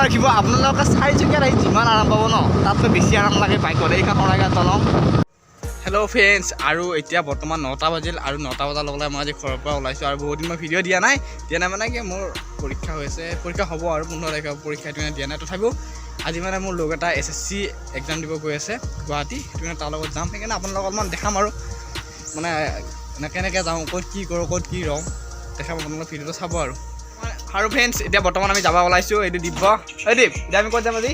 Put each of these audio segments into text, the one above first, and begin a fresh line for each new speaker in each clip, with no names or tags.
ৰাখিব, আপোনালোকে চাৰিচকীয়াত আহি যিমান আৰাম পাব ন, তাতকৈ বেছি আৰাম লাগে বাইকত। এইখন শৰাইঘাট দলং। হেল্ল' ফ্ৰেণ্ডছ, আৰু এতিয়া বৰ্তমান 9টা বাজিল আৰু 9টা বজাৰ লগে লগে মই আজি ঘৰৰ পৰা ওলাইছোঁ। আৰু বহুত দিন মই ভিডিঅ' দিয়া নাই। দিয়া নাই মানে কি, মোৰ পৰীক্ষা হৈ আছে, পৰীক্ষা হ'ব আৰু 15 তাৰিখে পৰীক্ষা, সেইটো কাৰণে দিয়া নাই। তথাপিও আজি মানে মোৰ লগ এটা এছএছচি এক্সাম দিব গৈ আছে গুৱাহাটী, সেইটো কাৰণে তাৰ লগত যাম। সেইকাৰণে আপোনালোকক অলপমান দেখাম আৰু মানে মানে কেনেকৈ যাওঁ, ক'ত কি কৰোঁ, ক'ত কি ৰওঁ দেখাম আপোনালোক, ভিডিঅ'টো চাব। আৰু আৰু ফ্ৰেণ্ডছ, এতিয়া বৰ্তমান আমি যাব ওলাইছোঁ। এইটো দিব্য। এই দীপ, এতিয়া আমি ক'ত যাম আজি?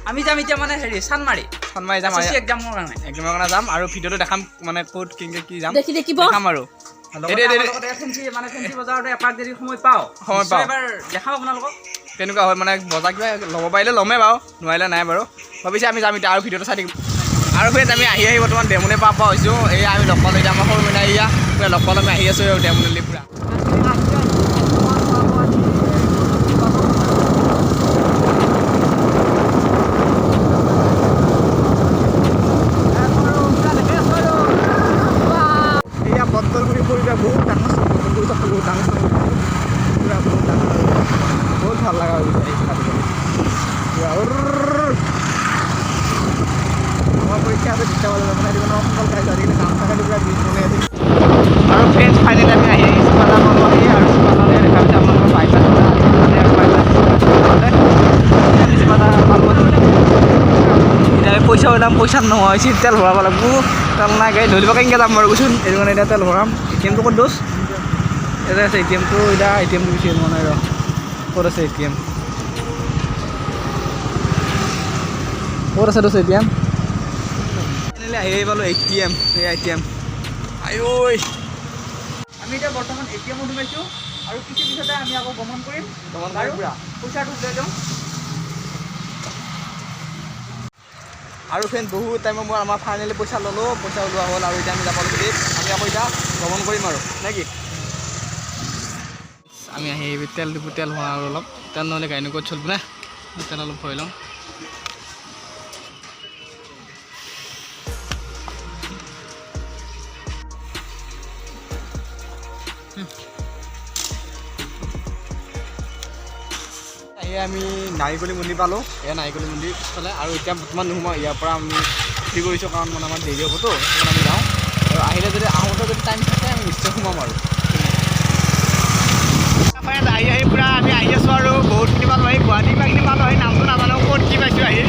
আমি যাম এতিয়া মানে হেৰি চানমাৰি।
চানমাৰি যাম।
এছএছচি এক্সামৰ কাৰণে।
এক্সামৰ কাৰণে যাম আৰু ভিডিঅ'টো দেখাম, মানে ক'ত কেনেকৈ কি যাম
দেখি দেখিব।
দেখাম আৰু
লগতে ফেঞ্চি, মানে ফেঞ্চি বজাৰতে এপাক যদি সময় পাওঁ,
সময় পাওঁ।
নিশ্চয় এবাৰ দেখাম আপোনালোকক।
কেনেকুৱা হয়, মানে বজাৰ কিবা ল'ব পাৰিলে ল'মেই বাৰু, নোৱাৰিলে নাই বাৰু। ভাবিছে আমি যাম এতিয়া আৰু ভিডিঅ'টো চাই থাকিম। আৰু ফ্ৰেণ্ডছ, আমি আহি আহি বৰ্তমান দেমুনি পাৰ পোৱা হৈছোঁ। এয়া আমি লগ পালোঁ এতিয়া আমাৰ সৰু মিনা, এয়া পূৰা লগ পালোঁ। আমি আহি আছোঁ দেমুনি পূৰা। এয়া বটলগুৰি পৰিৱেশ বহুত ডাঙৰ, বটলগুৰি চকটো বহুত ডাঙৰ, পূৰা বহুত ডাঙৰ, বহুত ভাল লগা হৈ গৈছে এই জেগাটো পূৰা। আমাৰ পৰীক্ষা আছে 2টা বজাত, মানে সেইটো কাৰণে সোনকালে আহিছোঁ। আজিকালি কাম থাকে, পূৰা বিজ বনাই আছে। আৰু ফ্ৰেণ্ডছ, ফাইনেলি আমি আহি আহি চিপাঝাৰ পালোঁ আহি। আৰু চিপাঝাৰে দেখা পাইছে আপোনালোকৰ বাইপাছ, বাইপাছ। আমি চিপাঝাৰ পালোঁ। এতিয়া আমি পইচা ওলাম, পইচা নোহোৱা হৈছে, তেল ভৰাব লাগিব। তেল নাই, গাড়ী ধৰিব কেনেকৈ যাম বাৰু কৈছোন। এইটো কাৰণে এতিয়া তেল ভৰাম। এটিএমটো ক'ত দোষ? ইয়াতে আছে এটিএমটো। এতিয়া এটিএমটো বিচাৰি পোৱা নাই ৰ। ক'ত আছে এটিএম? ক'ত আছে দোষ এটিএম? আহি আহি পালোঁ এটিএম, এই এটিএম। আই ঐ।
আমি এতিয়া বৰ্তমান এটিএমত সোমাইছোঁ আৰু কিছু পিছতে আমি আকৌ গমন কৰিম।
গমন কৰিম।
আৰু
পুৰা।
পইচাটো উলিয়াই যাওঁ।
আৰু ফ্ৰেণ্ড, বহুত টাইমৰ মূৰত আমাৰ ফাইনেলি পইচা ল'লোঁ, পইচা ওলোৱা হ'ল আৰু এতিয়া আমি যাব লাগিব। আমি আকৌ এতিয়া ভ্ৰমণ কৰিম আৰু নে কি? আমি আহি তেল ডিপু, তেল ভৰাওঁ আৰু অলপ তেল নহ'লে গাড়ী ক'ত চলিব না। তেল অলপ ভৰাই লওঁ। আহি আমি নাৰিকলি মন্দিৰ পালোঁ। এয়া নাৰিকলি মন্দিৰ পিছফালে। আৰু এতিয়া বৰ্তমান নোসোমাওঁ ইয়াৰ পৰা, আমি ফ্ৰী কৰিছোঁ, কাৰণ মানে আমাৰ দেৰি হ'বতো। সেইকাৰণে আমি যাওঁ আৰু আহিলে যদি, আহোঁতে যদি টাইম থাকে, আমি নিশ্চয় সোমাম। আৰু আহি আহি পূৰা আমি আহি আছোঁ আৰু বহুতখিনি পালোঁ আহি, গুৱাহাটী কিবাখিনি পালোঁ আহি। নামটো নাজানো ক'ত কি পাইছোঁ আহি,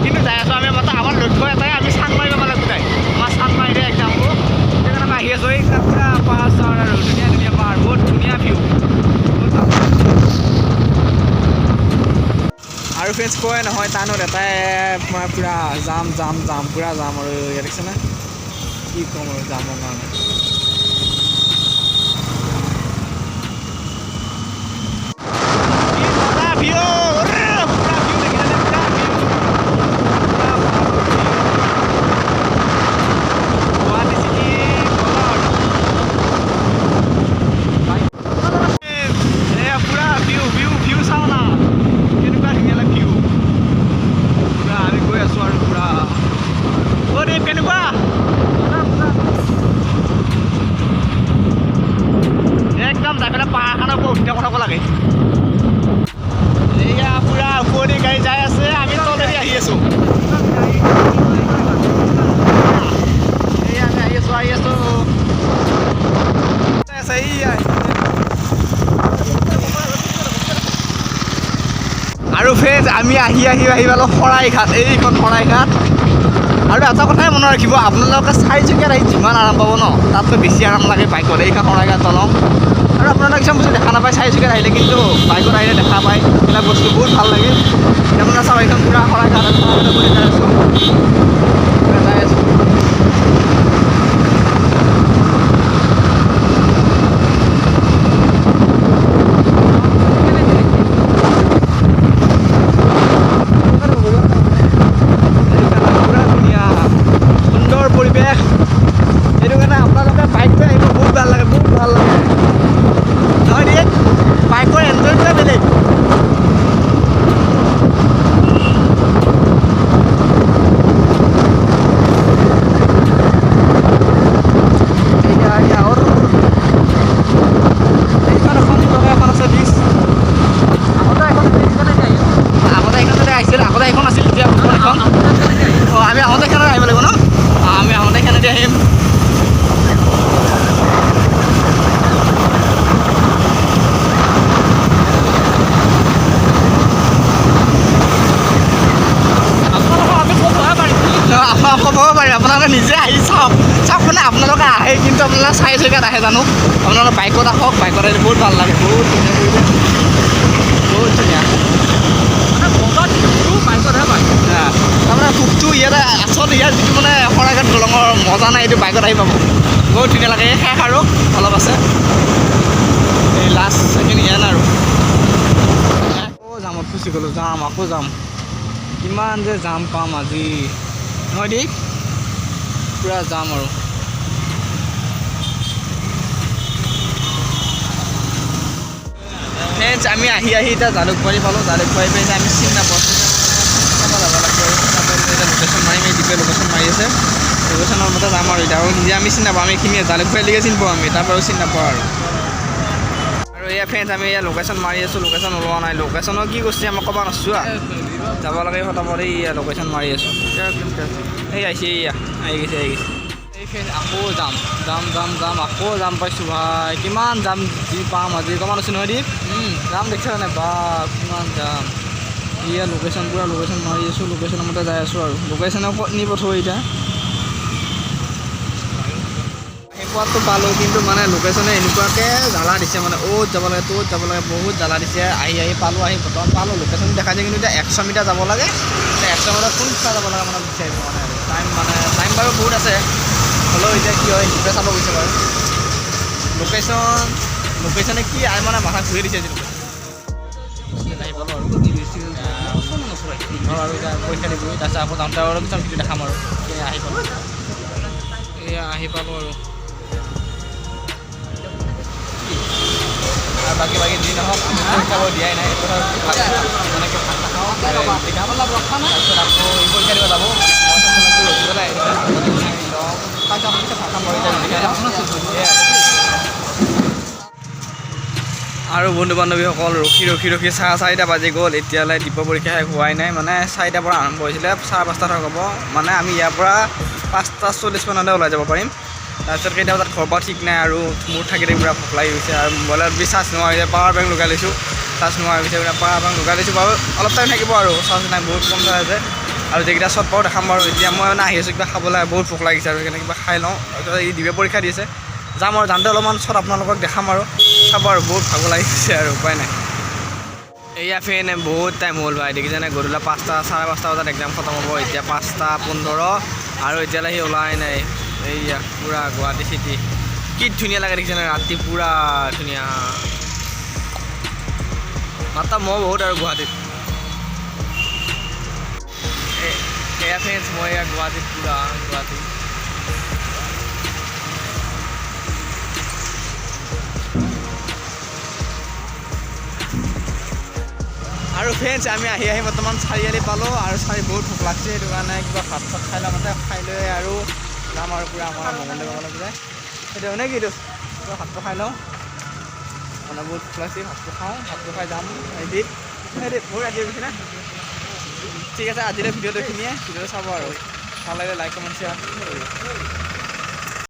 কিন্তু যাই আছোঁ আমি। মাত্ৰ আমাৰ লক্ষ্য এটাই, আমি চানমাৰি পাব লাগিব যাই। আমাৰ চানমাৰিতে এক্সাম হ'ব, সেইকাৰণে আমি আহি আছোঁ। এই পূৰা পাহাৰ চাহাৰ আৰু ধুনীয়া ধুনীয়া পাহাৰ, বহুত ধুনীয়া ভিউ, বহুত ভাল। আৰু ফ্ৰেণ্ডছ, কয় নহয় টাউনত এটাই মানে পূৰা জাম জাম জাম, পূৰা জাম। আৰু ইয়াত দেখিছেনে, কি ক'ম আৰু জামৰ কাৰণে। কি মজা ভিউ, পুৰা ভিউ দেখিছেনে? পুৰা ভিউ, পুৰা পাহাৰৰ ভিউ। গুৱাহাটী চিটি মজা। আৰু এয়া পুৰা ভিউ ভিউ ভিউ চাওঁ না, কেনেকুৱা ধুনীয়া লাগে ভিউ পুৰা। আমি গৈ আছোঁ আৰু পুৰা। অ' দেৱ, কেনেকুৱা? একদম যাই পেলাই পাহাৰখনৰ ওপৰত উঠি থাকো লাগে। এয়া পুৰা ওপৰেদি গাড়ী যাই আছে, আমি তলেদি আহি আছোঁ। এয়া আমি আহি আছোঁ, আহি আছোঁ। আছে এইয়া। আৰু ফ্ৰেণ্ডছ, আমি আহি আহি আহি পালোঁ শৰাইঘাট, এইখন শৰাইঘাট। আৰু এটা কথাই মনত ৰাখিব, আপোনালোকে চাৰিচকীয়াত আহি যিমান আৰাম পাব ন, তাতকৈ বেছি আৰাম লাগে বাইকত। এইখন শৰাইঘাট দলং। আৰু আপোনালোকে কিছুমান বস্তু দেখা নাপায় চাৰিচকীয়াত আহিলে, কিন্তু বাইকত আহিলে দেখা পায় এইবিলাক বস্তু, বহুত ভাল লাগে। এতিয়া আপোনাৰ চাওক, এইখন পূৰা শৰাইঘাট বুলি যাই আছোঁ, যাই আছোঁ। পুৰা ধুনীয়া সুন্দৰ পৰিৱেশ। সেইটো কাৰণে আপোনালোকে বাইক লৈ আহিব, বহুত ভাল লাগে, বহুত ভাল লাগে। নহয় দিয়ে বাইকৰ এনজয়টোৱে বেলেগ। আপোনালোকে নিজে আহি চাওক চাওক, মানে আপোনালোকে আহে কিন্তু আপোনালোকে চাৰি চকীয়াত আহে জানো? আপোনালোকে বাইকত আহক, বাইকত আহিলে বহুত ভাল লাগে, বহুত ধুনীয়া পৰিৱেশ, বহুত ধুনীয়া। তাৰমানে সুখটো ইয়াতে আচলতে ইয়াৰ যিটো মানে শৰাইঘাট দলঙৰ মজা নাই, এইটো বাইকত আহি পাব, বহুত ধুনীয়া লাগে। এই শেষ আৰু অলপ আছে, এই লাষ্ট এইখিনি এন আৰু। আকৌ জামত ফচি গ'লোঁ, যাম আকৌ যাম, কিমান যে জাম পাম আজি নহয় দেই, পূৰা যাম আৰু। ফ্ৰেণ্ডছ, আমি আহি আহি এতিয়া জালুকবাৰী পালোঁ। জালুকবাৰী পাই এতিয়া আমি চিনি নাপাওঁ, যাব লাগিব আৰু এতিয়া লোকেশ্যন মাৰিম। এই দ্বীপে লোকেশ্যন মাৰি আছে, লোকেশ্যনৰ মতে যাম আৰু এতিয়া। আৰু নিজে আমি চিনি নাপাওঁ, আমি এইখিনি জালুকবাৰীলৈকে চিনি পাওঁ আমি, তাৰপৰা আৰু চিনি নাপাওঁ আৰু। আৰু এয়া ফ্ৰেণ্ডছ, আমি এয়া লোকেশ্যন মাৰি আছোঁ, লোকেশ্যন ওলোৱা নাই। লোকেশ্যনৰ কি কৰিছে আমাক ক'ব নাচোৱা, যাব লাগে ফটাফট। এইয়া লোকেশ্যন মাৰি আছোঁ, এই আহিছে, এইয়া আহি গৈছে, আহি গৈছে। এই ফ্ৰেণ্ড আকৌ যাম যাম যাম যাম, আকৌ যাম পাইছোঁ ভাই, কিমান যাম যি পাম আজি ক'ব নাছোঁ নহয় দীপ। যাম দেখিছা নাই বা কিমান যাম। এয়া লোকেশ্যন পূৰা লোকেশ্যন মাৰি আছোঁ, লোকেশ্যনৰ মতে যাই আছোঁ আৰু। লোকেশ্যনে ক'ত নিব থৈ এতিয়া আহি পোৱাতো পালোঁ, কিন্তু মানে লোকেশ্যনে এনেকুৱাকৈ জ্বালা দিছে, মানে অ'ত যাব লাগে ত'ত যাব লাগে, বহুত জ্বালা দিছে। আহি আহি পালোঁ, আহি বৰ্তমান পালোঁ, লোকেশ্যন দেখাইছে কিন্তু এতিয়া 100 মিটাৰ যাব লাগে। এতিয়া 100 মিটাৰ কোনফালে যাব লাগে মানে বিচাৰিব মানে টাইম, মানে টাইম বাৰু বহুত আছে, হ'লেও এতিয়া কি হয় দ্বীপে চাব গৈছে বাৰু। লোকেশ্যনে কি আৰু মানে মাথা ঘূৰি দিছে আজি লোকেশ্যন। আহি পালোঁ আৰু আৰু এতিয়া পৰীক্ষা দিব, তাৰপিছত আকৌ যাওঁতে আৰু কিছুমান ভিডিঅ' দেখাম আৰু। আহি পালোঁ, এয়া আহি পালোঁ আৰু। আৰু বাকী বাকী যি নহওক আমি পৰীক্ষা বাৰু দিয়াই নাই, সেইটো মানে কি ভাত নাখাওঁ, তাৰপিছত আকৌ এই পৰীক্ষা দিব যাব, মই ৰখি পেলাই ভাত খাম বাৰু এতিয়া। আৰু বন্ধু বান্ধৱীসকল, ৰখি ৰখি ৰখি 4:30 বাজি গ'ল, এতিয়ালৈ দ্বীপ পৰীক্ষা শেষ হোৱাই নাই। মানে 4টাৰ পৰা আৰম্ভ হৈছিলে, 5:30 শেষ হ'ব, মানে আমি ইয়াৰ পৰা 5:40 মানতে ওলাই যাব পাৰিম। তাৰপিছত কেইটা বজাত ঘৰৰ পৰা ঠিক নাই আৰু মোৰ থাকি থাকি পূৰা ভোক লাগি গৈছে আৰু মোবাইলত বি চাৰ্জ নোহোৱা হৈছে, পাৱাৰ বেংক লগাই লৈছোঁ, চাৰ্জ নোহোৱা হৈ গৈছে, পূৰা পাৱাৰ বেংক লগাই লৈছোঁ বাৰু, অলপ টাইম থাকিব আৰু, চাৰ্জ নাই, বহুত কম চাৰ্জ আছে। আৰু যিকেইটা শ্বট পাওঁ দেখাম বাৰু। এতিয়া মই মানে আহি আছোঁ কিবা খাবলৈ, বহুত ভোক লাগিছে আৰু সেইকাৰণে কিবা খাই লওঁ। তাৰপিছত এই দিব্য পৰীক্ষা দিছে, যাম আৰু, যাওঁতে অলপমান শ্বট আপোনালোকক দেখাম আৰু চাব আৰু, বহুত ভাগৰ লাগিছে আৰু উপায় নাই। এয়া ফেন বহুত টাইম হ'ল ভাই, দেখিছেনে? গধূলা 5টা 5:30 বজাত এক্সাম খতম হ'ব, এতিয়া 5:15 আৰু এতিয়ালৈ সি ওলাই নাই। এইয়া পূৰা গুৱাহাটী চিটি কি ধুনীয়া লাগে দেখিছেনে? ৰাতি পূৰা ধুনীয়া, মাত্ৰ মই বহুত আৰু গুৱাহাটীত। এয়া ফ্ৰেণ্ডছ, মই এয়া গুৱাহাটীত পূৰা গুৱাহাটী। আৰু ফ্ৰেণ্ডছ, আমি আহি আহি বৰ্তমান চাৰিআলি পালোঁ আৰু চাৰি বহুত ভোক লাগছে, সেইটো কাৰণে কিবা ভাত চাত খাই লওঁ, মানে খাই লৈ আৰু যাম আৰু পূৰা আমাৰ মঙলদৈ পাব লাগিব। সেইটো মানে কি এইটো ভাতটো খাই লওঁ, মানে বহুত ভোক লাগছে, ভাতটো খাওঁ, ভাতটো খাই যাম। হেৰি হেৰি বহুত ৰাতি গৈছে না। ঠিক আছে, আজিলৈ ভিডিঅ'টো এইখিনিয়ে, ভিডিঅ'টো চাব আৰু ভাল লাগিলে লাইক কমেণ্ট শ্বেয়াৰ কৰিব।